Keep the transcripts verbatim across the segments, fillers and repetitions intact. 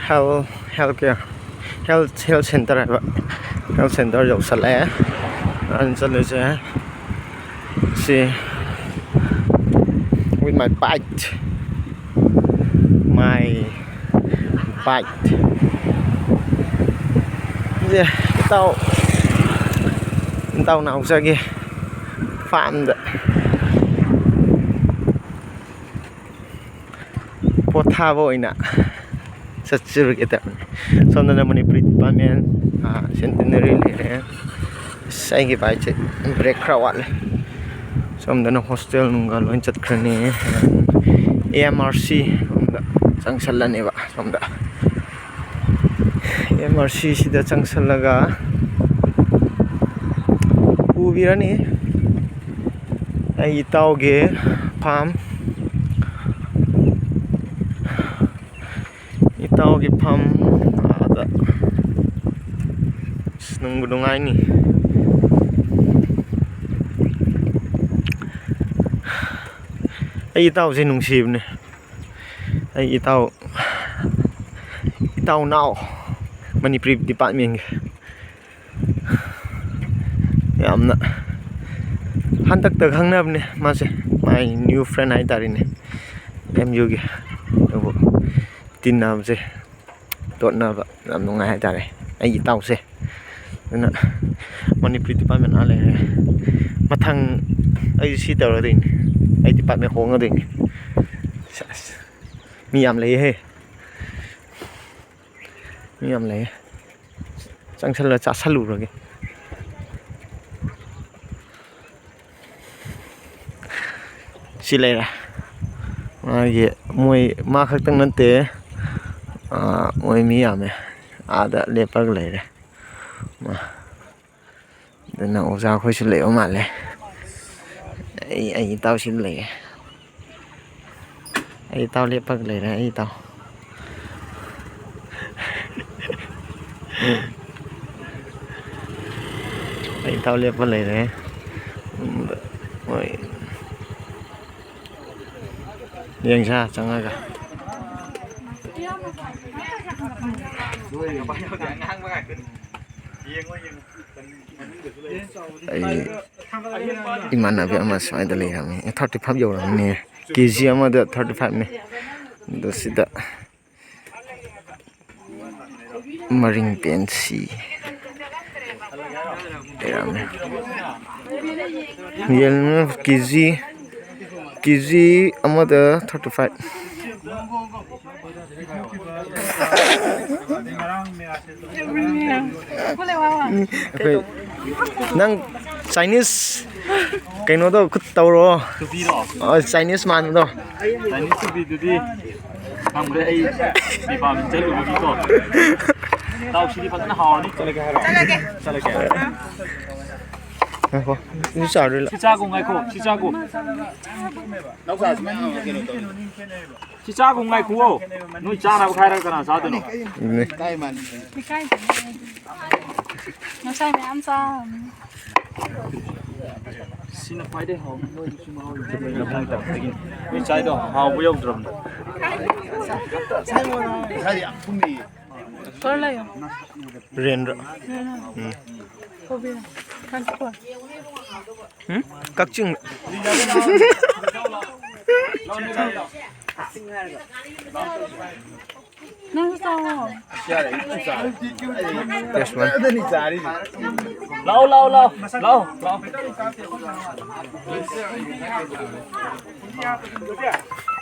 Health, health care, health, health center ꯍꯥꯏꯕ, health center ꯌꯧꯁꯜꯂꯛꯑꯦ꯫ ꯑꯩꯅ ꯆꯠꯂꯤꯁꯦ ꯁꯤ, with my bike, my bike. ꯁꯦ, ꯏꯇꯥꯎ, ꯏꯇꯥꯎ ꯅꯥꯎꯆꯥꯒꯤ farmꯗ ꯄꯣꯊꯥꯕ ꯑꯣꯏꯅ ꯆꯠꯆꯔꯨꯒꯦ ꯇꯧꯕꯅꯤ꯫ ꯁꯣꯝꯗꯅ ꯃꯅꯤꯄꯨꯔꯤ department, ꯑꯥ, centenary ꯂꯩꯔꯦ꯫ ꯑꯁ, ꯑꯩꯒꯤ bikeꯁꯦ brake ꯈꯔ ꯋꯥꯠꯂꯦ꯫ ꯁꯣꯝꯗꯅ hostel ꯅꯨꯡꯒ ꯂꯣꯏ ꯆꯠꯈ꯭ꯔꯅꯤ꯫ A M R C ꯔꯣꯝꯗ ꯆꯪꯁꯜꯂꯅꯦꯕ ꯁꯣꯝꯗ꯫ A M R C ꯁꯤꯗ ꯆꯪꯁꯜꯂꯒ ꯎꯕꯤꯔꯅꯤ ꯑꯩ ꯏꯇꯥꯎꯒꯤ farm꯫ ꯏꯇꯥꯎꯒꯤ farm ꯑꯥꯗ꯫ ꯑꯁ, ꯅꯨꯡꯕꯨ ꯅꯨꯡꯉꯥꯏꯅꯤ꯫ ꯑꯩ ꯏꯇꯥꯎꯁꯦ ꯅꯨꯡꯁꯤꯕꯅꯦ꯫ ꯑꯩ ꯏꯇꯥꯎ, ꯏꯇꯥꯎ ꯅꯥꯎ, ꯃꯅꯤꯄꯨꯔꯤ departmentꯀꯤ꯫ ꯌꯥꯝꯅ ꯍꯟꯗꯛꯇ ꯈꯪꯅꯕꯅꯦ ꯃꯥꯁꯦ, my new friend ꯍꯥꯏꯇꯥꯔꯦꯅꯦ, M Uꯒꯤ꯫ ꯑꯗꯨꯕꯨ ꯇꯤꯟꯅꯕꯁꯦ, ꯇꯣꯠꯅꯕ ꯌꯥꯝ ꯅꯨꯡꯉꯥꯏ ꯍꯥꯏꯇꯥꯔꯦ ꯑꯩꯒꯤ ꯏꯇꯥꯎꯁꯦ꯫ ꯑꯗꯨꯅ ꯃꯅꯤꯄꯨꯔꯤ department ꯑꯥ ꯂꯩꯔꯦ꯫ ꯃꯊꯪ ꯑꯩ ꯁꯤ ꯇꯧꯔꯗꯣꯏꯅꯦ, ꯑꯩ department ꯍꯣꯡꯉꯗꯣꯏꯅꯦ꯫ ꯁꯦꯁ, ꯃꯤ ꯌꯥꯝ ꯂꯩꯌꯦꯍꯦ, ꯃꯤ ꯌꯥꯝ ꯂꯩꯌꯦ꯫ ꯆꯪꯁꯜꯂ ꯆꯥꯁꯜꯂꯨꯔꯒꯦ꯫ ꯁꯤ ꯂꯩꯔꯦ꯫ ꯃꯥꯒꯤ, ꯃꯣꯏ, ꯃꯥ ꯈꯛꯇꯪ ꯅꯠꯇꯦ, ꯑꯥ, ꯃꯣꯏ ꯃꯤ ꯌꯥꯝꯃꯦ꯫ ꯑꯥꯗ ꯂꯦꯞꯄꯒ ꯂꯩꯔꯦ꯫ ꯃꯥ꯫ ꯑꯗꯨꯅ ꯑꯣꯖꯥ ꯈꯣꯏꯁꯨ ꯂꯩꯕ ꯃꯥꯜꯂꯦ꯫ ꯑꯩ, ꯑꯩ ꯏꯇꯥꯎꯁꯤ ꯂꯩꯔꯦ꯫ ꯑꯩ ꯏꯇꯥꯎ ꯂꯦꯞꯄꯒ ꯂꯩꯔꯦ, ꯑꯩ ꯏꯇꯥꯎ꯫ ꯑꯩ ꯏꯇꯥꯎ ꯂꯦꯞꯄ ꯂꯩꯔꯦ꯫ ꯍꯣꯏ꯫ ꯌꯦꯡꯁꯦ ꯆꯪꯉꯒ꯫ ꯑꯩ ꯏꯃꯥꯟꯅꯕꯤ ꯑꯃ ꯁ꯭ꯋꯥꯏꯗ ꯂꯩꯔꯝꯃꯤ꯫ ꯊꯥꯔꯇꯤ ꯐꯥꯏꯚ ꯌꯧꯔꯝꯃꯤꯅꯦ꯫ ꯀꯦ ꯖꯤ ꯑꯃꯗ ꯊꯥꯔꯇꯤ ꯐꯥꯏꯚꯅꯤ꯫ ꯑꯗꯣ ꯁꯤꯗ ꯃꯔꯤꯡ ꯄꯦꯟꯁꯤ ꯂꯩꯔꯝꯃꯦ꯫ ꯌꯦꯟ ꯀꯦ ꯖꯤ, ꯀꯦ ꯖꯤ ꯑꯃꯗ ꯊꯥꯔꯇꯤ ꯐꯥꯏꯚ꯫ ꯑꯩꯈꯣꯏ, ꯅꯪ ꯆꯥꯏꯅꯤꯁ ꯀꯩꯅꯣꯗꯣ ꯈꯨꯠ ꯇꯧꯔꯣ꯫ ꯇꯨꯄꯤꯔꯣ? ꯑ, ꯆꯥꯏꯅꯤꯁ ꯃꯥꯟꯕꯗꯣ꯫ ꯆꯥꯏꯅꯤꯁ ꯇꯨꯄꯤꯗꯨꯗꯤ ꯈꯪꯗ꯭ꯔꯦ, ꯑꯩ ꯗꯤꯄꯥꯔꯠꯃꯦꯟ ꯆꯠꯂꯨꯕꯒꯤꯀꯣ꯫ ꯇꯥꯎꯁꯤꯗꯤ ꯐꯖꯅ ꯍꯥꯎꯔꯅꯤ꯫ ꯆꯠꯂꯒꯦ ꯍꯥꯏꯔꯣ? ꯆꯠꯂꯒꯦ꯫ ꯆꯠꯂꯒꯦ꯫ ꯉꯥꯏꯈꯣ, ꯁꯤ ꯆꯥꯔꯣꯏ ꯂꯥ-, ꯁꯤ ꯆꯥꯒꯣ, ꯉꯥꯏꯈꯣ, ꯁꯤ ꯆꯥꯒꯣ꯫ ꯁꯤ ꯆꯥꯒꯣ, ꯉꯥꯏꯈꯨꯑꯣ꯫ ꯅꯣꯏ ꯆꯥꯅꯕ ꯈꯥꯏꯔꯒ ꯀꯅꯥ ꯆꯥꯗꯣꯏꯅꯣ? ꯏꯕꯅꯦ꯫ ꯉꯁꯥꯏ ꯃꯌꯥꯝ ꯆꯥꯔꯕꯅꯤ꯫ ꯁꯤꯅ ꯈ꯭ꯋꯥꯏꯗꯩ ꯍꯥꯎꯕ, ꯅꯣꯏꯒꯤꯁꯨ ꯃꯍꯥꯎ ꯌꯦꯡꯉꯣ꯫ ꯅꯣꯏ ꯆꯥꯏꯗꯣ ꯍꯥꯎꯕ ꯌꯧꯗ꯭ꯔꯕꯅꯦ꯫ ꯀꯣꯔ ꯂꯩꯌꯣ꯫ ꯔꯦꯟꯔꯣ? ꯎꯝ꯫ ꯀꯣꯕꯤ꯫ ꯀꯥꯡꯁꯣꯏ꯫ ꯎꯝ? ꯀꯛꯆꯤꯡ꯫ ꯅꯪꯁꯨ ꯆꯥꯎꯋꯣ꯫ Yes, man. ꯂꯥꯎ, ꯂꯥꯎ, ꯂꯥꯎ, ꯂꯥꯎ, ꯂꯥꯎ꯫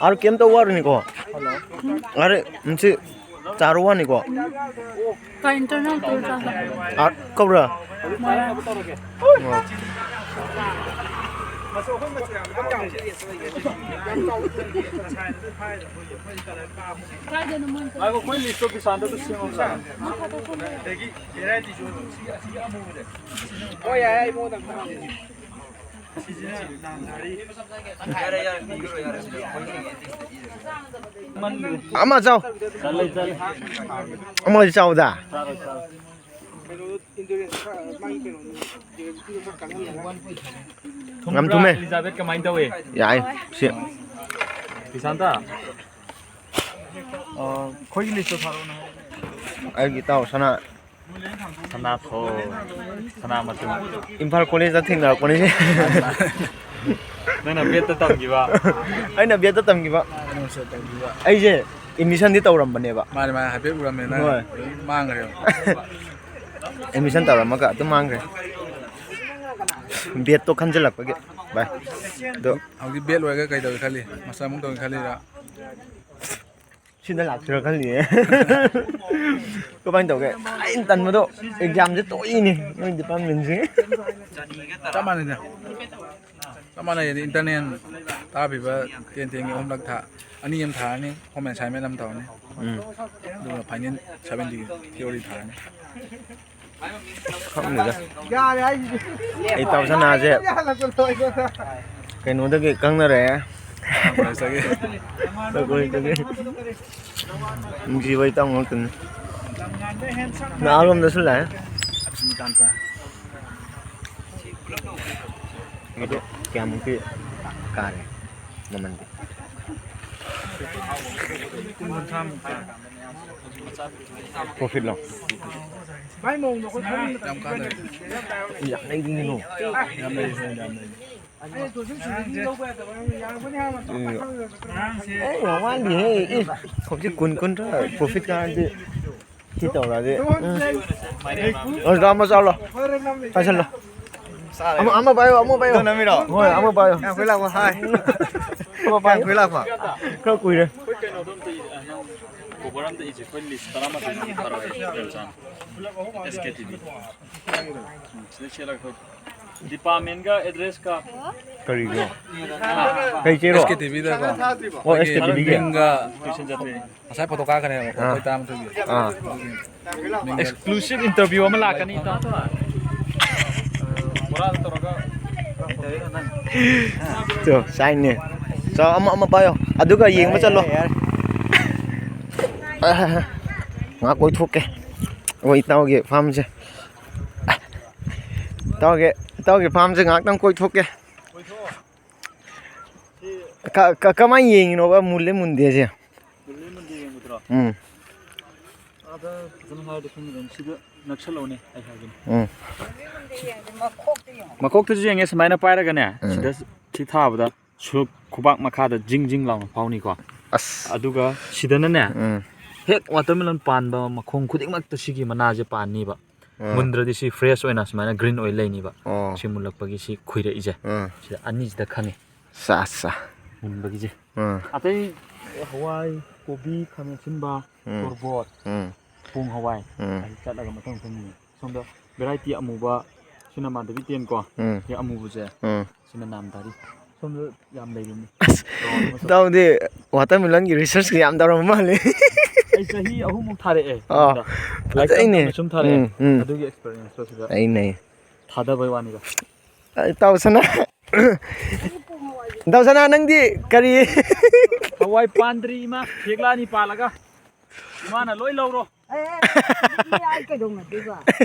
ꯑꯥꯔ ꯀꯩꯝꯇ ꯋꯥꯔꯨꯅꯤꯀꯣ꯫ R C ꯆꯥꯔꯨ ꯋꯥꯅꯤꯀꯣ꯫ ꯀꯩ internal tour ꯆꯥꯗ? ꯑꯥꯔ ꯀꯧꯕ꯭ꯔꯥ? ꯃꯣꯏꯔꯥꯡ꯫ ꯉꯥꯏꯈꯣ, ꯑꯩꯈꯣꯏ list ꯇꯣ ꯕꯤꯁꯥꯟꯗ ꯑꯗꯨ ꯁꯦꯝꯃꯣꯗꯅ꯫ ꯑꯗꯒꯤ variety ꯁꯨ ꯑꯁꯤꯒꯤ ꯑꯃꯨꯕꯁꯦ꯫ ꯍꯣꯏ, ꯌꯥꯏ, ꯑꯩ ꯃꯉꯣꯟꯗ ꯑꯝꯇ ꯍꯪꯒꯦ꯫ ꯑꯃ ꯆꯥꯎ꯫ ꯆꯠꯂꯦ, ꯆꯠꯂꯦ꯫ ꯑꯃ ꯆꯥꯎꯗ꯫ ꯆꯥꯔꯣ, ꯆꯥꯔꯣ꯫ ꯌꯥꯝ ꯊꯨꯝꯕ꯭ꯔꯥ, ꯊꯨꯝꯃꯦ꯫ ꯑꯦꯂꯤꯖꯥꯕꯦꯠ ꯀꯃꯥꯏꯅ ꯇꯧꯋꯤ? ꯌꯥꯏ, ꯁꯤ꯫ ꯕꯤꯁꯥꯟꯇ? ꯑ, ꯑꯩꯈꯣꯏꯒꯤ list ꯇꯣ ꯊꯥꯔꯛꯑꯣ ꯅꯪ꯫ ꯑꯩꯒꯤ ꯏꯇꯥꯎ ꯁꯅꯥ꯫ ꯁꯅꯥꯊꯣ-, ꯁꯅꯥ ꯃꯆꯨ꯫ ꯏꯝꯐꯥꯜ ꯀꯣꯂꯦꯖꯇ ꯊꯦꯡꯅꯔꯛꯄꯅꯤꯅꯦ꯫ ꯅꯪꯅ ꯕꯦꯠꯇ ꯇꯝꯈꯤꯕ꯫ ꯑꯩꯅ ꯕꯦꯠꯇ ꯇꯝꯈꯤꯕ꯫ ꯑꯩꯅ ꯃꯥꯁꯇꯔ ꯇꯝꯈꯤꯕ꯫ ꯑꯩꯁꯦ ꯑꯦꯗꯃꯤꯁꯟꯗꯤ ꯇꯧꯔꯝꯕꯅꯦꯕ꯫ ꯃꯥꯅꯦ, ꯃꯥꯅꯦ, ꯍꯥꯏꯐꯦꯠ ꯎꯔꯝꯃꯦ ꯅꯪ꯫ ꯍꯣꯏ꯫ ꯃꯥꯡꯈ꯭ꯔꯦꯕ꯫ ꯑꯦꯗꯃꯤꯁꯟ ꯇꯧꯔꯝꯃꯒ ꯑꯗꯨꯝ ꯃꯥꯡꯈ꯭ꯔꯦ꯫ ꯕꯦꯠꯇꯣ ꯈꯟꯖꯤꯜꯂꯛꯄꯒꯤ ꯚꯥꯏ꯫ ꯑꯗꯣ ꯍꯧꯖꯤꯛ ꯕꯦꯠ ꯂꯣꯏꯔꯒ ꯀꯩ ꯇꯧꯒꯦ ꯈꯜꯂꯤ? ꯃꯥꯁꯇꯔ ꯑꯃꯨꯛ ꯇꯧꯒꯦ ꯈꯜꯂꯤꯔꯥ? ꯁꯤꯗ ꯂꯥꯛꯁꯤꯔ ꯈꯜꯂꯤꯌꯦ꯫ ꯀꯃꯥꯏꯅ ꯇꯧꯒꯦ? ꯑꯩꯅ ꯇꯟꯕꯗꯣ ꯑꯦꯛꯖꯥꯝꯁꯦ ꯇꯣꯛꯏꯅꯦ ꯅꯣꯏ ꯗꯤꯄꯥꯔꯠꯃꯦꯟꯁꯦ꯫ ꯆꯞ ꯃꯥꯟꯅꯩꯗ꯫ ꯆꯞ ꯃꯥꯟꯅꯩ꯫ ꯍꯥꯏꯗꯤ ꯏꯟꯇꯔꯅꯦꯜ ꯇꯥꯕꯤꯕ ꯇꯦꯟ ꯇꯦꯟꯒꯤ ꯑꯍꯨꯝꯂꯛ ꯊꯥ-, ꯑꯅꯤ ꯑꯃ ꯊꯥꯔꯅꯤ, ꯍꯣꯝ ꯑꯦꯁꯥꯏꯟꯃꯦꯟ ꯑꯃ ꯇꯧꯔꯅꯤ꯫ ꯎꯝ꯫ ꯑꯗꯨꯒ ꯐꯥꯏꯅꯦꯜ ꯁꯚꯦꯟꯇꯤꯒꯤ ꯊꯤꯑꯣꯔꯤ ꯊꯥꯔꯅꯤ꯫ ꯈꯪꯗꯦꯗ꯫ ꯑꯩ ꯏꯇꯥꯎ ꯁꯅꯥꯁꯦ ꯀꯩꯅꯣꯗꯒꯤ ꯈꯪꯅꯔꯦ꯫ ꯀꯣꯂꯦꯖꯇꯒꯤ꯫ ꯅꯨꯡꯁꯤꯕ ꯏꯇꯥꯎ ꯉꯥꯛꯇꯅꯤ꯫ ꯅꯍꯥꯔꯣꯝꯗꯁꯨ ꯂꯥꯛꯑꯦ꯫ ꯂꯛꯁꯃꯤꯀꯥꯟꯇ꯫ ꯑꯗꯣ ꯀꯌꯥꯃꯨꯛꯇꯤ ꯀꯥꯔꯦ ꯃꯃꯟꯗꯤ? ꯄ꯭ꯔꯣꯐꯤꯠꯂꯣ? ꯌꯥꯝ ꯀꯥꯟꯅꯔꯦ꯫ ꯌꯥꯝ ꯂꯩꯔꯤꯅꯣ? ꯌꯥꯝ ꯂꯩꯔꯤ, ꯌꯥꯝ ꯂꯩꯔꯤ꯫ ꯑꯦ, ꯌꯥꯝ ꯋꯥꯠꯂꯤꯍꯦ꯫ ꯑꯦ, ꯍꯧꯖꯤꯛ ꯀꯨꯟ, ꯀꯨꯟꯊ꯭ꯔꯥ ꯄ꯭ꯔꯣꯐꯤꯠ ꯀꯥꯔꯗꯤ ꯁꯤ ꯇꯧꯔꯗꯤ꯫ ꯎꯝ꯫ ꯑꯣ, ꯗ꯭ꯔꯥꯝ ꯑꯃ ꯆꯥꯎꯂꯣ꯫ ꯄꯥꯏꯁꯜꯂꯣ꯫ ꯑꯃ, ꯑꯃ ꯄꯥꯏꯌꯣ, ꯑꯃ ꯄꯥꯏꯌꯣ꯫ ꯅꯝꯃꯤꯔꯣ? ꯍꯣꯏ, ꯑꯃ ꯄꯥꯏꯌꯣ꯫ ꯌꯥꯝ ꯀꯨꯏ ꯂꯥꯛꯄ, ꯍꯥꯏ꯫ ꯑꯃ ꯄꯥꯏꯌꯣ꯫ ꯌꯥꯝ ꯀꯨꯏ ꯂꯥꯛꯄ꯫ ꯈꯔ ꯀꯨꯏꯔꯦ꯫ ꯑꯩꯈꯣꯏ ꯀꯩꯅꯣꯗꯣ ꯑꯝꯇ ꯏ-, ꯑ, ꯅꯪ ꯀꯣꯕꯔ ꯑꯝꯇ ꯏꯁꯦ꯫ ꯑꯩꯈꯣꯏ ꯂꯤꯁ ꯇꯔꯥꯃꯥꯊꯣꯏ ꯊꯥꯔꯛꯑꯣ, ꯔꯦꯝꯆꯥꯟ꯫ ꯑꯦꯁ ꯀꯦ ꯇꯤ ꯚꯤ꯫ ꯎꯝ, ꯁꯤꯗ ꯁꯦꯠꯂꯒ ꯑꯩꯈꯣꯏ ꯗꯤꯄꯥꯔꯠꯃꯦꯟꯒ ꯑꯦꯗ꯭ꯔꯦꯁꯀ꯫ ꯀꯔꯤꯒꯤꯅꯣ? ꯀꯩ ꯆꯦꯔꯣ? ꯑꯦꯁ ꯀꯦ ꯇꯤ ꯚꯤꯗꯀꯣ꯫ ꯑꯣ, ꯑꯦꯁ ꯀꯦ ꯇꯤ ꯚꯤꯒꯤ? ꯃꯤꯡꯒ ꯇꯨꯏꯁꯟ ꯆꯠꯄꯒꯤ꯫ ꯉꯁꯥꯏ ꯐꯣꯇꯣ ꯀꯥꯞꯈ꯭ꯔꯦꯕꯀꯣ, ꯑꯥ꯫ ꯑꯩꯈꯣꯏ ꯇꯔꯥꯃꯥꯊꯣꯏꯒꯤ꯫ ꯑꯥ꯫ ꯑꯗꯨꯒꯤ ꯃꯤꯡꯒ ꯑꯦꯛꯁꯀ꯭ꯂꯨꯁꯤꯞ ꯏꯟꯇꯔꯚꯤꯌꯨ ꯑꯃ ꯂꯥꯛꯀꯅꯤ, ꯏꯇꯥꯎ꯫ ꯕꯣꯔꯥꯗ ꯇꯧꯔꯒ꯫ ꯆꯣ, ꯁꯥꯏꯟꯅꯦ꯫ ꯆꯣ, ꯑꯃ, ꯑꯃ ꯄꯥꯏꯌꯣ꯫ ꯑꯗꯨꯒ ꯌꯦꯡꯕ ꯆꯠꯂꯣ꯫ ꯌꯥꯔꯦ, ꯌꯥꯔꯦ꯫ ꯉꯥꯏꯍꯥꯛ ꯀꯣꯏꯊꯣꯛꯀꯦ꯫ ꯑꯩꯈꯣꯏ ꯏꯇꯥꯎꯒꯤ ꯐꯥꯝꯁꯦ꯫ ꯏꯇꯥꯎꯒꯤ, ꯏꯇꯥꯎꯒꯤ ꯐꯥꯝꯁꯦ ꯉꯥꯏꯍꯥꯛꯇꯪ ꯀꯣꯏꯊꯣꯛꯀꯦ꯫ ꯀ-, ꯀ-, ꯀꯃꯥꯏꯅ ꯌꯦꯡꯉꯤꯅꯣꯕ ꯃꯨꯜꯂꯦ ꯃꯨꯟꯗꯦꯁꯦ? ꯃꯨꯜꯂꯦ ꯃꯨꯟꯗꯦ ꯌꯦꯡꯕꯗꯨꯔꯣ? ꯎꯝ꯫ ꯑ, ꯐꯖꯅ ꯍꯥꯏꯔꯗꯤ ꯈꯪꯒꯗꯕꯅꯤ꯫ ꯁꯤꯗ ꯅꯛꯁꯜꯂꯛꯎꯅꯦ, ꯑꯩ ꯍꯥꯏꯒꯦꯅꯦ꯫ ꯎꯝ꯫ ꯃꯈꯣꯛꯇ ꯌꯦꯡꯉꯦ, ꯁꯨꯃꯥꯏꯅ ꯄꯥꯏꯔꯒꯅꯦ, ꯎꯝ꯫ ꯁꯤꯗ ꯁꯤ ꯊꯥꯕꯗ ꯁꯨꯛ ꯈꯨꯕꯥꯛ ꯃꯈꯥꯗ ꯖꯤꯡ ꯖꯤꯡ ꯂꯥꯎꯅ ꯐꯥꯎꯅꯤꯀꯣ꯫ ꯑꯁ꯫ ꯑꯗꯨꯒ ꯁꯤꯗꯅꯅꯦ, ꯎꯝ꯫ ꯍꯦꯛ watermelon ꯄꯥꯟꯕ ꯃꯈꯣꯡ ꯈꯨꯗꯤꯡꯃꯛꯇ ꯁꯤꯒꯤ ꯃꯅꯥꯁꯦ ꯄꯥꯟꯅꯤꯕ꯫ ꯎꯝ꯫ ꯃꯨꯟꯗ꯭ꯔꯗꯤ ꯁꯤ fresh ꯑꯣꯏꯅ ꯁꯨꯃꯥꯏꯅ green ꯑꯣꯏ ꯂꯩꯅꯤꯕ꯫ ꯑꯣ꯫ ꯁꯤ ꯃꯨꯜꯂꯛꯄꯒꯤ ꯁꯤ ꯈꯨꯏꯔꯛꯏꯁꯦ꯫ ꯎꯝ꯫ ꯁꯤꯗ ꯑꯅꯤꯁꯤꯗ ꯈꯪꯉꯤ꯫ ꯁꯥ, ꯁꯥ꯫ ꯃꯨꯟꯕꯒꯤꯁꯦ꯫ ꯎꯝ꯫ ꯑꯇꯩ ꯍꯋꯥꯏ, ꯀꯣꯕꯤ, ꯈꯥꯃꯦꯟ ꯑꯁꯤꯟꯕ, ꯎꯝ꯫ ꯇꯣꯔꯕꯣꯠ, ꯎꯝ꯫ ꯄꯣꯡ ꯍꯋꯥꯏ, ꯎꯝ꯫ ꯑꯁꯤ ꯆꯠꯂꯒ ꯃꯊꯪ ꯃꯊꯪ ꯌꯦꯡꯉꯦ꯫ ꯁꯣꯝꯗ variety ꯑꯃꯨꯕ, ꯁꯤꯅ ꯃꯥꯙꯕꯤ ꯇꯦꯟ ꯀꯣ꯫ ꯎꯝ꯫ ꯁꯤ ꯑꯃꯨꯕꯁꯦ꯫ ꯎꯝ꯫ ꯁꯤꯅ ꯅꯥꯝꯗꯥꯔꯤ꯫ ꯁꯣꯝꯗ ꯌꯥꯝ ꯂꯩꯕꯅꯤ꯫ ꯑꯁ, ꯇꯧꯔꯝꯕ ꯁꯨꯝ꯫ ꯏꯇꯥꯎꯗꯤ watermelon ꯒꯤ research ꯀ ꯌꯥꯝ ꯇꯧꯔꯝꯕ ꯃꯥꯜꯂꯦ꯫ ꯑꯩ ꯆꯍꯤ ꯑꯍꯨꯝꯃꯨꯛ ꯊꯥꯔꯛꯑꯦ ꯑꯥ, ꯁꯣꯝꯗ꯫ ꯂꯥꯏꯔꯤꯛ ꯐꯖꯩꯅꯦ꯫ ꯇꯝꯅ ꯁꯨꯝ ꯊꯥꯔꯛꯑꯦ꯫ ꯎꯝ, ꯎꯝ꯫ ꯑꯗꯨꯒꯤ experience ꯇꯣ ꯁꯤꯗ ꯑꯩꯅꯦ꯫ ꯊꯥꯗꯕꯩ ꯋꯥꯅꯤꯗ꯫ ꯏꯇꯥꯎ ꯁꯅꯥ꯫ ꯏꯇꯥꯎ ꯁꯅꯥ, ꯅꯪꯗꯤ ꯀꯔꯤ? ꯍꯋꯥꯏ ꯄꯥꯟꯗ꯭ꯔꯤ ꯏꯃꯥ, ꯍꯦꯛꯂꯛꯑꯅꯤ ꯄꯥꯜꯂꯒ꯫ ꯏꯃꯥꯅ ꯂꯣꯏ ꯂꯧꯔꯣ꯫ ꯑꯦ, ꯑꯗꯨꯗꯤ ꯑꯩ ꯀꯩꯗꯧꯅꯗꯣꯏꯕ?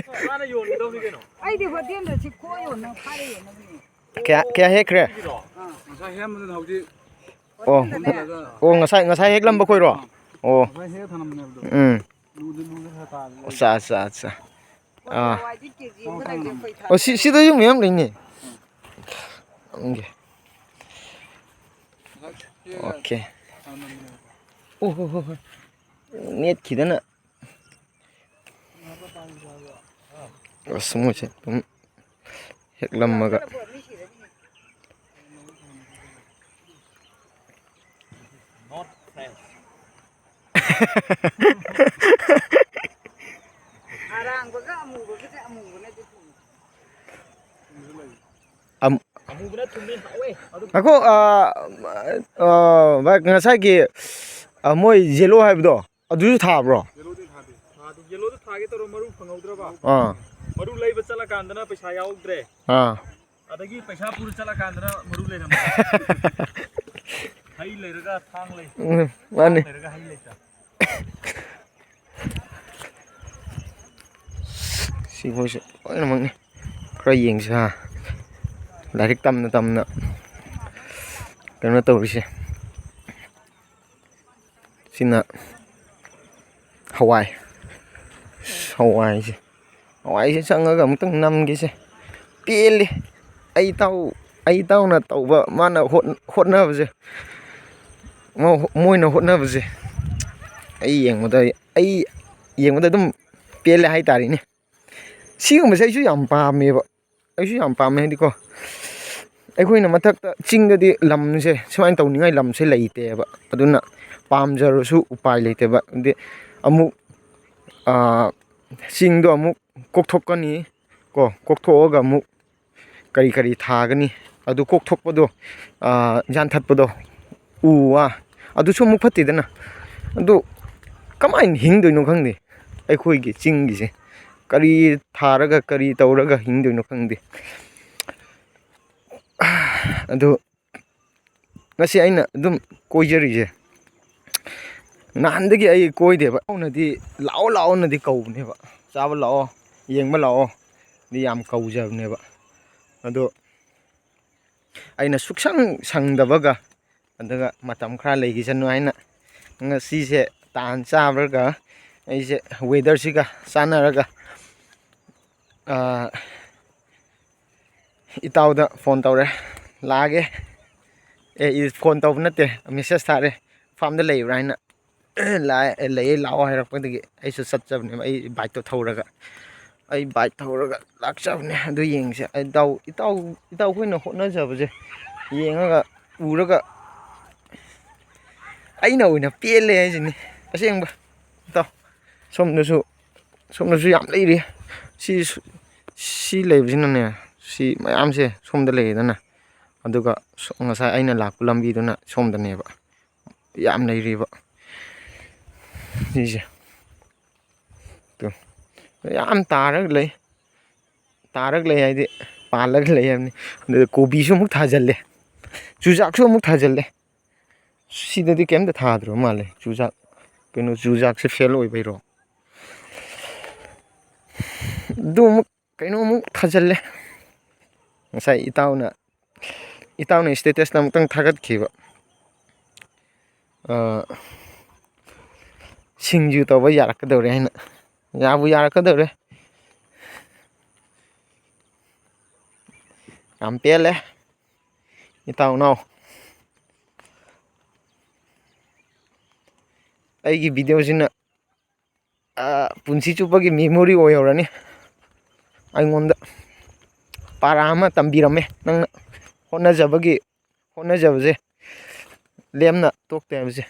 ꯃꯥꯅ ꯌꯣꯟꯒꯗꯧꯅꯤ ꯀꯩꯅꯣ꯫ ꯑꯩꯗꯤ ꯍꯣꯇꯦꯜꯗ ꯁꯤ ꯈꯣꯏ ꯌꯣꯟꯅ ꯈꯥꯏꯔ ꯌꯣꯟꯅꯕꯅꯦ꯫ ꯀꯌꯥ, ꯀꯌꯥ ꯍꯦꯛꯈ꯭ꯔꯦ? ꯉꯁꯥꯏ ꯍꯦꯛꯑꯝꯕꯗꯨꯅ ꯍꯧꯖꯤꯛ ꯑꯣ꯫ ꯍꯣꯇꯦꯜꯗꯅꯦ꯫ ꯑꯣ, ꯉꯁꯥꯏ, ꯉꯁꯥꯏ ꯍꯦꯛꯂꯝꯕ ꯈꯣꯏꯔꯣ? ꯑꯣ꯫ ꯉꯁꯥꯏ ꯍꯦꯛꯑ ꯊꯅꯝꯕꯅꯦꯕꯗꯣ꯫ ꯎꯝ꯫ ꯂꯨꯗꯤ ꯂꯨꯗꯤ ꯈꯔ ꯇꯥꯔꯦ꯫ ꯑꯠꯆꯥ, ꯑꯠꯆꯥ, ꯑꯠꯆꯥ꯫ ꯑꯥ꯫ ꯍꯋꯥꯏꯗꯤ ꯀꯦꯖꯤ ꯑꯃꯗ ꯌꯥꯡꯈꯩ ꯊꯥ꯫ ꯑꯣ, ꯁꯤ, ꯁꯤꯗꯁꯨ ꯃꯌꯥꯝ ꯂꯩꯅꯦ꯫ ꯎꯝ꯫ ꯑꯣꯀꯦ꯫ ꯑꯣ, ꯍꯣ, ꯍꯣ, ꯍꯣꯏ꯫ ꯅꯦꯠꯈꯤꯗꯅ꯫ ꯑꯁ, ꯃꯣꯏꯁꯦ ꯑꯗꯨꯝ ꯍꯦꯛꯂꯝꯃꯒ꯫ ꯑꯔꯥꯡꯕꯒ ꯑꯃꯨꯕꯒꯁꯦ ꯑꯃꯨꯕꯅꯗꯤ ꯊꯨꯝꯃꯤ꯫ ꯑꯝ-, ꯑꯃꯨꯕꯅ ꯊꯨꯝꯃꯤ, ꯍꯥꯎꯋꯦ꯫ ꯑꯗꯨ ꯉꯥꯏꯈꯣ, ꯑ, ꯑ, ꯚꯥꯏ, ꯉꯁꯥꯏꯒꯤ, ꯑ, ꯃꯣꯏ yellow ꯍꯥꯏꯕꯗꯣ, ꯑꯗꯨꯁꯨ ꯊꯥꯕ꯭ꯔꯣ? Yellowꯗꯤ ꯊꯥꯗꯦ꯫ ꯊꯥꯗꯦ꯫ Yellowꯗꯣ ꯊꯥꯒꯦ ꯇꯧꯔ ꯃꯔꯨ ꯐꯪꯍꯧꯗ꯭ꯔꯕ? ꯑꯥ꯫ ꯃꯔꯨ ꯂꯩꯕ ꯆꯠꯂꯀꯥꯟꯗꯅ ꯄꯩꯁꯥ ꯌꯥꯎꯗ꯭ꯔꯦ꯫ ꯑꯥ꯫ ꯑꯗꯒꯤ ꯄꯩꯁꯥ ꯄꯨꯔ ꯆꯠꯂꯀꯥꯟꯗꯅ ꯃꯔꯨ ꯂꯩꯔꯝꯗ꯭ꯔꯦ꯫ ꯍꯩ ꯂꯩꯔꯒ ꯊꯥꯡ ꯂꯩ꯫ ꯎꯝ, ꯃꯥꯅꯤ꯫ ꯊꯥꯡ ꯂꯩꯔꯒ ꯍꯩ ꯂꯩꯇ꯫ ꯁꯤꯈꯣꯏꯁꯦ ꯂꯣꯏꯅꯃꯛꯅꯤ꯫ ꯈꯔ ꯌꯦꯡꯁꯤ ꯍꯥ꯫ ꯂꯥꯏꯔꯤꯛ ꯇꯝꯅ ꯇꯝꯅ ꯀꯩꯅꯣ ꯇꯧꯔꯤꯁꯦ꯫ ꯁꯤꯅ ꯍꯋꯥꯏ꯫ ꯍꯋꯥꯏꯁꯦ, ꯍꯋꯥꯏꯁꯦ ꯆꯪꯉꯒ ꯑꯃꯨꯛꯇꯪ ꯅꯝꯒꯦꯁꯦ꯫ ꯄꯦꯜꯂꯤ꯫ ꯑꯩ ꯏꯇꯥꯎ ꯑꯩ ꯏꯇꯥꯎꯅ ꯇꯧꯕ, ꯃꯥꯅ ꯍꯣꯠ- ꯍꯣꯠꯅꯕꯁꯦ, ꯃꯣ- ꯃꯣꯏꯅ ꯍꯣꯠꯅꯕꯁꯦ ꯑꯩ ꯌꯦꯡꯕꯗ ꯑꯩ ꯌꯦꯡꯕꯗ ꯑꯗꯨꯝ ꯄꯦꯜꯂꯦ ꯍꯥꯏꯇꯥꯔꯦꯅꯦ꯫ ꯁꯤꯒꯨꯝꯕꯁꯦ ꯑꯩꯁꯨ ꯌꯥꯝ ꯄꯥꯝꯃꯦꯕ꯫ ꯑꯩꯁꯨ ꯌꯥꯝ ꯄꯥꯝꯃꯦ ꯍꯥꯏꯗꯤꯀꯣ, ꯑꯩꯈꯣꯏꯅ ꯃꯊꯛꯇ ꯆꯤꯡꯗꯗꯤ ꯂꯝꯁꯦ ꯁꯨꯃꯥꯏꯅ ꯇꯧꯅꯤꯡꯉꯥꯏ ꯂꯝꯁꯦ ꯂꯩꯇꯦꯕ꯫ ꯑꯗꯨꯅ ꯄꯥꯝꯖꯔꯁꯨ ꯎꯄꯥꯏ ꯂꯩꯇꯦꯕ꯫ ꯑꯗꯤ ꯑꯃꯨꯛ, ꯑꯥ, ꯆꯤꯡꯗꯣ ꯑꯃꯨꯛ ꯀꯣꯛꯊꯣꯛꯀꯅꯤ꯫ ꯀꯣ, ꯀꯣꯛꯊꯣꯛꯑꯒ ꯑꯃꯨꯛ ꯀꯔꯤ ꯀꯔꯤ ꯊꯥꯒꯅꯤ? ꯑꯗꯨ ꯀꯣꯛꯊꯣꯛꯄꯗꯣ, ꯑꯥ, ꯌꯥꯟꯊꯠꯄꯗꯣ, ꯎ ꯋꯥ, ꯑꯗꯨꯁꯨ ꯑꯃꯨꯛ ꯐꯠꯇꯦꯗꯅ꯫ ꯑꯗꯨ ꯀꯃꯥꯏꯅ ꯍꯤꯡꯗꯣꯏꯅꯣ ꯈꯪꯗꯦ ꯑꯩꯈꯣꯏꯒꯤ ꯆꯤꯡꯒꯤꯁꯦ꯫ ꯀꯔꯤ ꯊꯥꯔꯒ, ꯀꯔꯤ ꯇꯧꯔꯒ ꯍꯤꯡꯗꯣꯏꯅꯣ ꯈꯪꯗꯦ꯫ ꯑꯗꯨ ꯉꯁꯤ ꯑꯩꯅ ꯑꯗꯨꯝ ꯀꯣꯏꯖꯔꯤꯁꯦ, ꯅꯍꯥꯟꯗꯒꯤ ꯑꯩ ꯀꯣꯏꯗꯦꯕ꯫ ꯂꯥꯛꯑꯣꯅꯗꯤ, "ꯂꯥꯛꯑꯣ, ꯂꯥꯛꯑꯣꯅꯗꯤ" ꯀꯧꯕꯅꯦꯕ꯫ "ꯆꯥꯕ ꯂꯥꯛꯑꯣ, ꯌꯦꯡꯕ ꯂꯥꯛꯑꯣ"ꯗꯤ ꯌꯥꯝ ꯀꯧꯖꯕꯅꯦꯕ꯫ ꯑꯗꯣ ꯑꯩꯅ ꯁꯨꯛꯁꯪ ꯁꯪꯗꯕꯒ, ꯑꯗꯨꯒ ꯃꯇꯝ ꯈꯔ ꯂꯩꯈꯤꯁꯅꯨ ꯍꯥꯏꯅ, ꯉꯁꯤꯁꯦ ꯇꯥꯟ ꯆꯥꯕꯒ, ꯑꯩꯁꯦ weatherꯁꯤꯒ ꯆꯥꯟꯅꯔꯒ, ꯑꯥ, ꯏꯇꯥꯎꯗ ꯐꯣꯟ ꯇꯧꯔꯦ, "ꯂꯥꯛꯑꯒꯦ"꯫ ꯑꯦ, ꯏ-, ꯐꯣꯟ ꯇꯧꯕ ꯅꯠꯇꯦ, message ꯊꯥꯔꯦ, "ꯐꯥꯔꯝꯗ ꯂꯩꯕ꯭ꯔꯥ?" ꯍꯥꯏꯅ꯫ "ꯂꯥꯛꯑꯦ, ꯂꯩꯌꯦ, ꯂꯥꯛꯑꯣ" ꯍꯥꯏꯔꯛꯄꯗꯒꯤ ꯑꯩꯁꯨ ꯆꯠꯆꯕꯅꯦꯕ, ꯑꯩ bikeꯇꯣ ꯊꯧꯔꯒ꯫ ꯑꯩ bike ꯊꯧꯔꯒ ꯂꯥꯛꯆꯕꯅꯦ꯫ ꯑꯗꯨ ꯌꯦꯡꯁꯦ, ꯑꯩ ꯏꯇꯥꯎ, ꯏꯇꯥꯎ, ꯏꯇꯥꯎꯈꯣꯏꯅ ꯍꯣꯠꯅꯖꯕꯁꯦ ꯌꯦꯡꯉꯒ, ꯎꯔꯒ ꯑꯩꯅ ꯑꯣꯏꯅ ꯄꯦꯜꯂꯦ ꯍꯥꯏꯁꯤꯅꯤ, ꯑꯁꯦꯡꯕ꯫ ꯏꯇꯥꯎ, ꯁꯣꯝꯗꯁꯨ, ꯁꯣꯝꯗꯁꯨ ꯌꯥꯝ ꯂꯩꯔꯤ꯫ ꯁꯤ, ꯁꯤ ꯂꯩꯕꯁꯤꯅꯅꯦ, ꯁꯤ ꯃꯌꯥꯝꯁꯦ ꯁꯣꯝꯗ ꯂꯩꯔꯦꯗꯅ, ꯑꯗꯨꯒ ꯁꯣ-, ꯉꯁꯥꯏ ꯑꯩꯅ ꯂꯥꯛꯄ ꯂꯝꯕꯤꯗꯨꯅ ꯁꯣꯝꯗꯅꯦꯕ꯫ ꯌꯥꯝ ꯂꯩꯔꯤꯕ ꯁꯤꯁꯦ꯫ ꯇꯨ, ꯌꯥꯝ ꯇꯥꯔꯒ ꯂꯩ꯫ ꯇꯥꯔꯒ ꯂꯩ ꯍꯥꯏꯗꯤ ꯄꯥꯜꯂꯒ ꯂꯩ ꯍꯥꯏꯕꯅꯤ꯫ ꯑꯗꯨꯗ ꯀꯣꯕꯤꯁꯨ ꯑꯃꯨꯛ ꯊꯥꯖꯤꯜꯂꯦ, ꯆꯨꯖꯥꯛꯁꯨ ꯑꯃꯨꯛ ꯊꯥꯖꯤꯜꯂꯦ꯫ ꯁꯤꯗꯗꯤ ꯀꯩꯝꯇ ꯊꯥꯗ꯭ꯔꯕ ꯃꯥꯜꯂꯦ꯫ ꯆꯨꯖꯥꯛ, ꯀꯩꯅꯣ, ꯆꯨꯖꯥꯛꯁꯦ fail ꯑꯣꯏꯕꯩꯔꯣ? ꯑꯗꯨ ꯑꯃꯨꯛ ꯀꯩꯅꯣ ꯑꯃꯨꯛ ꯊꯥꯖꯤꯜꯂꯦ꯫ ꯉꯁꯥꯏ ꯏꯇꯥꯎꯅ, ꯏꯇꯥꯎꯅ statusꯇ ꯑꯃꯨꯛꯇꯪ ꯊꯥꯒꯠꯈꯤꯕ, ꯑ, ꯁꯤꯡꯖꯨ ꯇꯧꯕ ꯌꯥꯔꯛꯀꯗꯧꯔꯦ ꯍꯥꯏꯅ꯫ ꯌꯥꯕꯨ ꯌꯥꯔꯛꯀꯗꯧꯔꯦ꯫ ꯌꯥꯝ ꯄꯦꯜꯂꯦ, ꯏꯇꯥꯎ ꯅꯥꯎ꯫ ꯑꯩꯒꯤ ꯚꯤꯗꯤꯑꯣꯁꯤꯅ, ꯑ, ꯄꯨꯟꯁꯤ ꯆꯨꯞꯄꯒꯤ ꯃꯦꯃꯣꯔꯤ ꯑꯣꯏꯍꯧꯔꯅꯤ꯫ ꯑꯩꯉꯣꯟꯗ ꯄꯥꯔꯥ ꯑꯃ ꯇꯝꯕꯤꯔꯝꯃꯦ ꯅꯪꯅ, ꯍꯣꯠꯅꯖꯕꯒꯤ, ꯍꯣꯠꯅꯖꯕꯁꯦ ꯂꯦꯝꯅ ꯇꯣꯛꯇꯦ ꯍꯥꯏꯕꯁꯦ꯫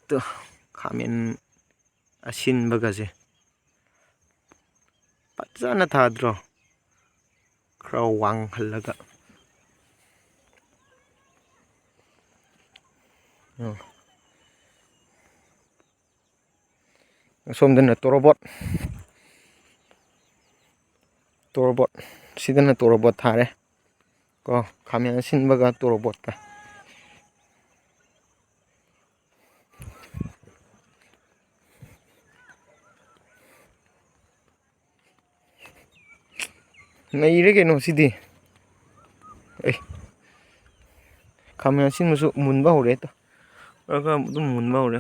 ꯇꯨ, ꯈꯥꯃꯦꯟ ꯑꯁꯤꯟꯕꯒꯁꯦ ꯐꯖꯅ ꯊꯥꯗ꯭ꯔꯣ? ꯈꯔ ꯋꯥꯡꯍꯜꯂꯒ꯫ ꯎꯝ꯫ ꯑꯁꯣꯝꯗꯅ ꯇꯣꯔꯣꯕꯣꯠ, ꯇꯣꯔꯣꯕꯣꯠ, ꯁꯤꯗꯅ ꯇꯣꯔꯣꯕꯣꯠ ꯊꯥꯔꯦ ꯀꯣ, ꯈꯥꯃꯦꯟ ꯑꯁꯤꯟꯕꯒ ꯇꯣꯔꯣꯕꯣꯠꯀ꯫ ꯅꯩꯔꯦ ꯀꯩꯅꯣ ꯁꯤꯗꯤ꯫ ꯑꯦ, ꯈꯥꯃꯦꯟ ꯑꯁꯤꯟꯕꯁꯨ ꯃꯨꯟꯕ ꯍꯧꯔꯦ꯫ ꯈꯔ ꯈꯔ ꯑꯗꯨꯝ ꯃꯨꯟꯕ ꯍꯧꯔꯦ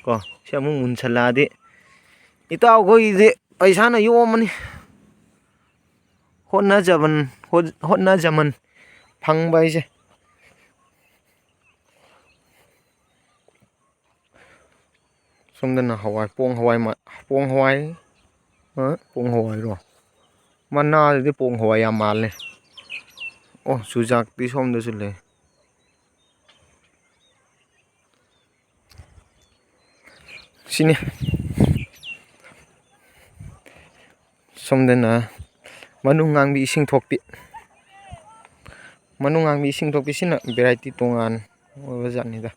ꯀꯣ꯫ ꯁꯤ ꯑꯃꯨꯛ ꯃꯨꯟꯁꯜꯂꯛꯑꯗꯤ ꯏꯇꯥꯎꯈꯣꯏꯒꯤꯗꯤ ꯄꯩꯁꯥꯅ ꯌꯣꯝꯃꯅꯤ꯫ ꯍꯣꯠꯅꯖꯃꯟ, ꯍꯣꯠ-, ꯍꯣꯠꯅꯖꯃꯟ ꯐꯪꯕ ꯍꯥꯏꯁꯦ꯫ ꯁꯣꯝꯗꯅ ꯍꯋꯥꯏ, ꯄꯣꯡ ꯍꯋꯥꯏ ꯃꯥ-, ꯄꯣꯡ ꯍꯋꯥꯏ, ꯑ, ꯄꯣꯡ ꯍꯋꯥꯏꯔꯣ? ꯃꯅꯥꯗꯨꯗꯤ ꯄꯣꯡ ꯍꯋꯥꯏ ꯌꯥꯝ ꯃꯥꯜꯂꯦ꯫ ꯑꯣ, ꯆꯨꯖꯥꯛꯇꯤ ꯁꯣꯝꯗꯁꯨ ꯂꯩ꯫ ꯁꯤꯅꯤ꯫ ꯁꯣꯝꯗꯅ ꯃꯅꯨꯡ ꯉꯥꯡꯕꯤ ꯏꯁꯤꯡ ꯊꯣꯛꯄꯤ꯫ ꯃꯅꯨꯡ ꯉꯥꯡꯕꯤ ꯏꯁꯤꯡ ꯊꯣꯛꯄꯤꯁꯤꯅ ꯚꯦꯔꯥꯏꯇꯤ ꯇꯣꯉꯥꯟ ꯑꯣꯏꯕ ꯖꯥꯠꯅꯤꯗ꯫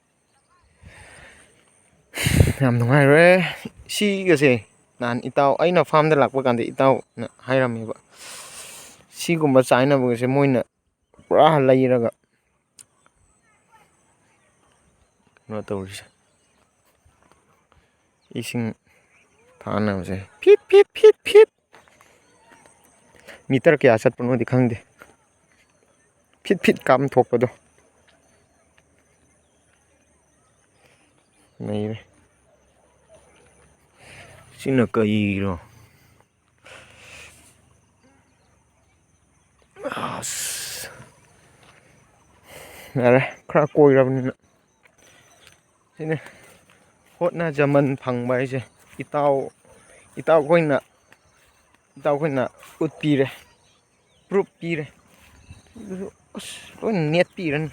ꯌꯥꯝ ꯅꯨꯡꯉꯥꯏꯔꯦ꯫ ꯁꯤꯒꯁꯦ ꯅꯍꯥꯟ ꯏꯇꯥꯎ, ꯑꯩꯅ ꯐꯥꯔꯝꯗ ꯂꯥꯛꯄ ꯀꯥꯟꯗ ꯏꯇꯥꯎꯅ ꯍꯥꯏꯔꯝꯃꯦꯕ, ꯁꯤꯒꯨꯝꯕ ꯆꯥꯏꯅꯕꯒꯁꯦ ꯃꯣꯏꯅ ꯄꯨꯔꯥ ꯂꯩꯔꯒ ꯀꯩꯅꯣ ꯇꯧꯔꯤꯁꯦ, ꯏꯁꯤꯡ ꯊꯥꯅꯕꯁꯦ feet feet feet feet, metre ꯀꯌꯥ ꯆꯠꯄꯅꯣꯗꯤ ꯈꯪꯗꯦ, ꯐꯤꯠ ꯐꯤꯠ ꯀꯥꯞꯊꯣꯛꯄꯗꯣ꯫ ꯅꯩꯔꯦ꯫ ꯁꯤꯅ ꯀꯩꯒꯤꯅꯣ? ꯑꯁ, ꯌꯥꯔꯦ, ꯈꯔ ꯀꯣꯏꯔꯕꯅꯤꯅ꯫ ꯁꯤꯅꯦ ꯍꯣꯠꯅꯖꯃꯟ ꯐꯪꯕ ꯍꯥꯏꯁꯦ꯫ ꯏꯇꯥꯎ, ꯏꯇꯥꯎꯈꯣꯏꯅ, ꯏꯇꯥꯎꯈꯣꯏꯅ ꯎꯠꯄꯤꯔꯦ, proof ꯄꯤꯔꯦ꯫ ꯑꯗꯨꯁꯨ ꯑꯁ, ꯂꯣꯏꯅ ꯅꯦꯠꯄꯤꯔꯅꯤ꯫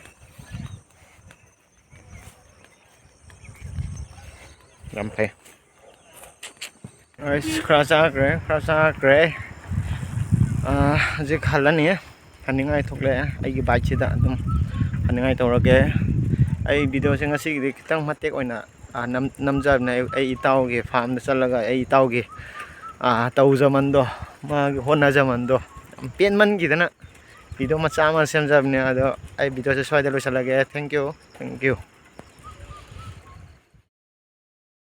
ꯌꯥꯝ ꯐꯩ꯫ ꯑꯩꯁ, ꯈꯔ ꯆꯥꯈ꯭ꯔꯦ, ꯈꯔ ꯆꯥꯈ꯭ꯔꯦ꯫ ꯑꯥ, ꯍꯧꯖꯤꯛ ꯍꯜꯂꯅꯤ꯫ ꯍꯟꯅꯤꯡꯉꯥꯏ ꯊꯣꯛꯂꯛꯑꯦ꯫ ꯑꯩꯒꯤ bikeꯁꯤꯗ ꯑꯗꯨꯝ ꯍꯟꯅꯤꯡꯉꯥꯏ ꯇꯧꯔꯒꯦ꯫ ꯑꯩ videoꯁꯦ ꯉꯁꯤꯒꯤꯗꯤ ꯈꯤꯇꯪ ꯃꯇꯦꯛ ꯑꯣꯏꯅ, ꯑꯥ, ꯅꯝ-, ꯅꯝꯖꯕꯅꯦ꯫ ꯑꯩ, ꯑꯩ ꯏꯇꯥꯎꯒꯤ farmꯗ ꯆꯠꯂꯒ ꯑꯩ ꯏꯇꯥꯎꯒꯤ, ꯑꯥ, ꯇꯧꯖꯃꯟꯗꯣ, ꯃꯥꯒꯤ ꯍꯣꯠꯅꯖꯃꯟꯗꯣ ꯌꯥꯝ ꯄꯦꯟꯃꯟꯈꯤꯗꯅ video ꯃꯆꯥ ꯑꯃ ꯁꯦꯝꯖꯕꯅꯦ꯫ ꯑꯗꯣ ꯑꯩ videoꯁꯦ ꯁ꯭ꯋꯥꯏꯗ ꯂꯣꯏꯁꯤꯜꯂꯒꯦ꯫ Thank you, thank you꯫